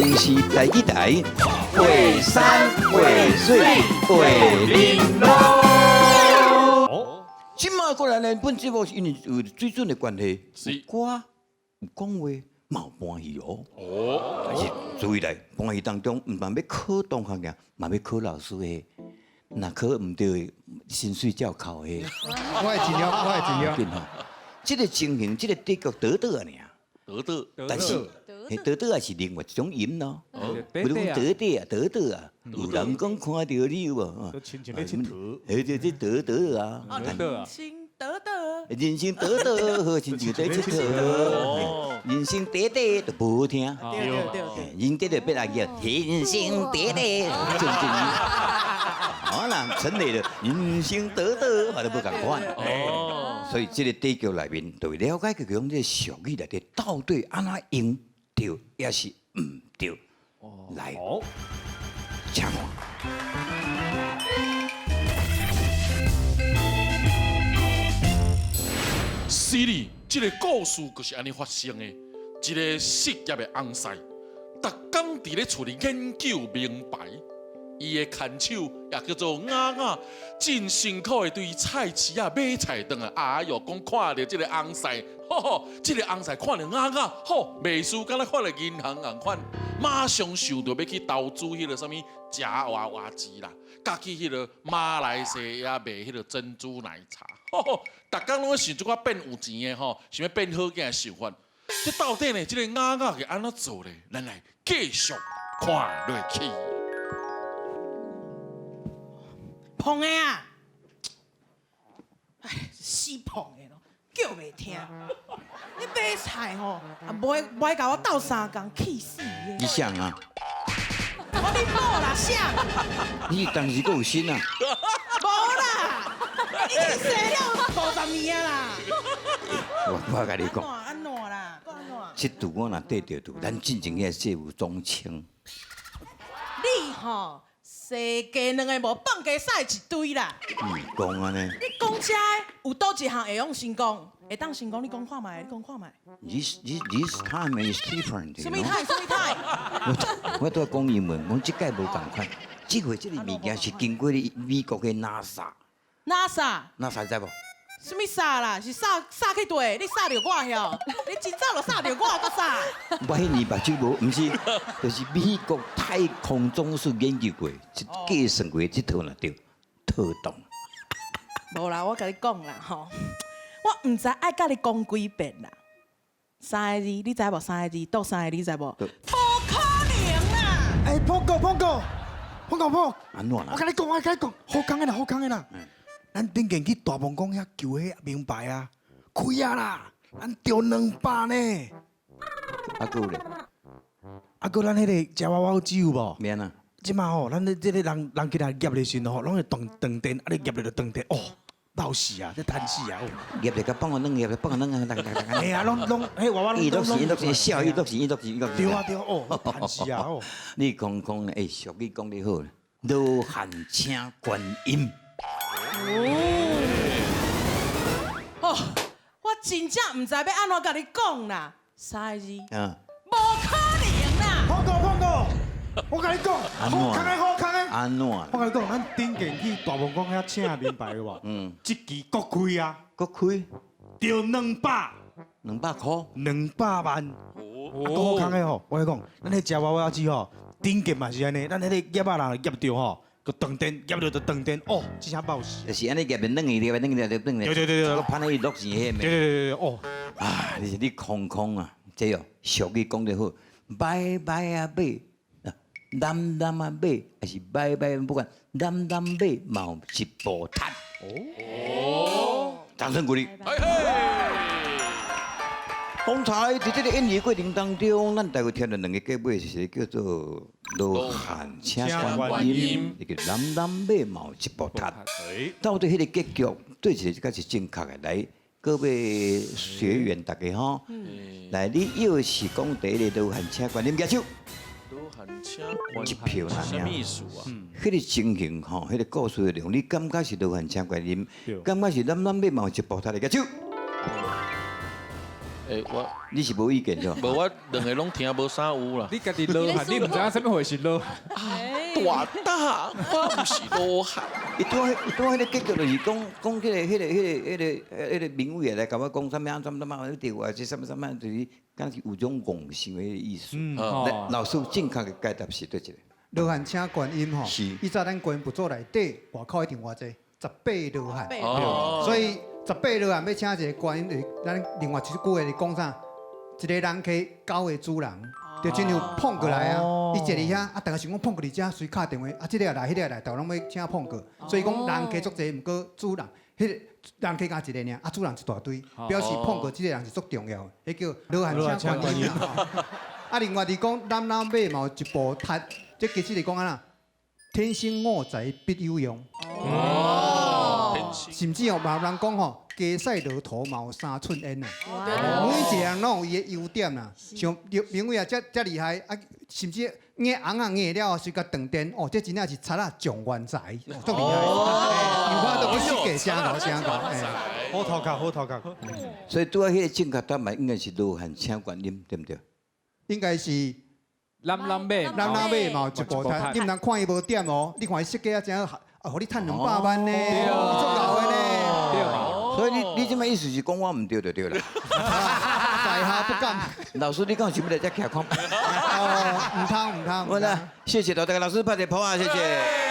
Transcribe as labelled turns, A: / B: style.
A: 公視台語台，畫山畫水畫玲瑯。這馬過來呢，本節目因為有水準的關係，有歌有講話，嘛有搬戲哦。但是注意來，搬戲當中毋但欲考同學嘅，嘛欲考老師的。若考毋著，薪水照扣的。
B: 我會盡量，我會盡量。
A: 緊吼，這個情形，這個結局得得爾，
C: 得得，
A: 但是，得得也是另外一種音咯。比如講得得啊，得得啊，有人講看著你有無？
B: 都親像咧𨑨迌。
A: 嘿，對對得得啊。
D: 人生得得。
A: 人生得得好，親像咧𨑨迌。人生短短就無好聽。
D: 對對對。
A: 人短短變來叫人生短短，真真。好啦，陳磊的人生得得，嘛都無仝款。所以這個底局內面，就會了解佢講這個俗語內底到底按怎用對，抑是毋對。來，請看。
C: 是哩，這個故事就是按呢發生的。一個失業的翁婿，逐工佇咧厝裡研究名牌。伊的牽手也叫做雅雅，真辛苦的對菜市仔買菜轉來。哎喲，講看著這個翁婿，吼吼，這個翁婿看著雅雅，吼，袂輸敢若看著銀行仝款，馬上想著欲去投資彼个啥物夾娃娃機啦，佮去彼个馬來西亞賣彼个珍珠奶茶，吼吼，逐工攏想這寡變有錢的吼，想欲變好囝的想法。這到底呢，這個雅雅會按怎做咧？咱來繼續看落去。
D: 碰的啊！哎，死碰的咯，叫袂聽。你買菜吼，啊，無愛無愛共我鬥相共，氣死你！
A: 你誰啊？
D: 我恁某啦，誰？
A: 你當時閣有心啊？
D: 無啦，已經生了50年啊啦。
A: 我共你講。
D: 按怎啦？按怎？
A: 這拄我若綴著拄，咱進前彼個稅務總清。
D: 你吼？生雞兩个無放雞屎一堆啦！
A: 嗯，講按呢？
D: 你講這的有佗一項會用成功？會當成功？你講看覓？你講看覓
A: ？This time is different。
D: 啥物態？啥物態？
A: 我拄仔講英文，講這擺無仝款。這回這個物件是經過美國的 NASA。
D: NASA。
A: NASA 知無？
D: 啥物啥啦？是啥啥去對？你啥著我曉？你真早就啥著我，閣啥？
A: 我彼年目睭無，毋是，就是美國太空總署研究過，計算過這套若對，套動。
D: 無啦，我共你講啦吼，我毋知愛共你講幾遍啦。三個字，你知無？三個字，倒三個字，你知無？無可能啦！
B: 欸，碰哥，碰哥，碰哥碰。
A: 按怎啦？
B: 我共你講，我共你講，好康的啦，好康的啦。咱頂間去大鵬港遐求彼名牌啊，開啊啦，咱著200呢。
A: 啊，閣有咧？
B: 啊，閣咱彼个食娃娃機有無？
A: 免啊。
B: 這馬吼，咱咧這个人人起來夾的時陣吼，攏會斷斷電，啊你夾著就斷電，哦，爆死啊，這彈死啊！
A: 夾著佮放個軟，夾著放個軟啊，逐逐逐。
B: 嘿啊，攏攏，彼娃娃攏。
A: 伊攏是伊攏是笑，伊攏是伊攏是伊攏是。
B: 對啊對啊，哦，彈死啊哦。
A: 你講講，欸，俗語講得好，羅漢請觀音。
D: 哦，我真正毋知欲按怎共你講啦，三個字，無可能啦！
B: 碰哥碰哥，我共你講，好康的好康的，
A: 按怎？
B: 我共你講，咱頂間去大鵬港遐請名牌有無？嗯，這期閣開啊，
A: 閣開，
B: 著200，200
A: 箍，200
B: 萬，啊，閣好康的吼！我共你講，咱彼食娃娃機吼，頂間嘛是按呢，咱彼个夾仔人夾著吼。閣斷電，夾著就斷電，哦，這聲爆死！
A: 就是按呢夾著軟去，夾著軟去就斷電。
B: 對對對對，
A: 閣攀去落錢彼個。
B: 對對對對，哦。
A: 啊，你是你空空啊，這哦，俗語講得好，買買啊買，濫濫啊買，還是買買不管，濫濫買嘛有一步窒。哦。掌聲鼓勵。剛才佇這個演繹過程當中，咱大概聽著兩个結尾，是叫做羅漢請觀音，伊叫濫濫買嘛有一步窒。到底彼個結局對一个才是正確的？來，各位學員大家吼，來，你又是講第一个羅漢請觀音，舉手。
C: 羅漢請觀
A: 一票爾。
C: 啥物意思啊？
A: 彼个情形吼，彼个故事內容，你感覺是羅漢請觀音，感覺是濫濫買嘛有一步窒的，舉手。
C: 欸，我
A: 你是無意見是吧？
C: 無，我兩个攏聽無啥有啦。
E: 你家己羅漢，你毋知影啥物回事羅。
C: 大膽，我毋是羅漢。
A: 伊拄彼个結局就是講講彼個明偉來共我講啥物啊？啥物啥物對話，這啥物啥物，就是敢是有種戇想的意思。來，老師正確的解答是佗一个？
F: 羅漢請觀音吼，
A: 是
F: 以前咱觀音佛祖內底外口一定偌濟十八羅漢，所以十八羅漢欲請一个觀音，就是咱另外一句話是講啥？一个人客九个主人，就親像碰過來啊，伊坐佇遐，啊，逐家想講碰過佇遮，隨敲電話，啊，這个也來，彼个也來，逐家攏欲請碰過，所以講人客足濟，毋過主人，彼个人客敢一个爾，啊，主人一大堆，表示碰過這个人是足重要的，彼叫羅漢請觀音。啊，另外佇講攬攬馬嘛有一步踢，這其實是講按怎？天生我材必有用。甚至哦，嘛有人講吼，雞屎駱駝嘛有三寸煙啊。每一個人攏有伊的優點啦。像明偉啊，遮遮厲害啊，甚至硬尪仔硬了後，隨共斷電，哦，這真正是賊仔狀元才，足厲害。有法度去設計真𠢕真𠢕。
B: 好頭殼，好頭殼。
A: 所以拄仔彼个正確答案應該是羅漢請觀音，對毋對？
F: 應該是
E: 攬攬馬，
F: 攬攬馬嘛有一步踢，你毋通看伊無點哦，你看伊設計啊真好，啊，予你趁200萬呢，足𠢕的呢。
A: 所以你這擺意思是講我毋對就對啦。
F: 在下不敢。
A: 老師，你敢有想欲來遮徛看？
F: 哦，毋通毋通。
A: 我啦，謝謝大家，老師拍一個拍啊，謝謝。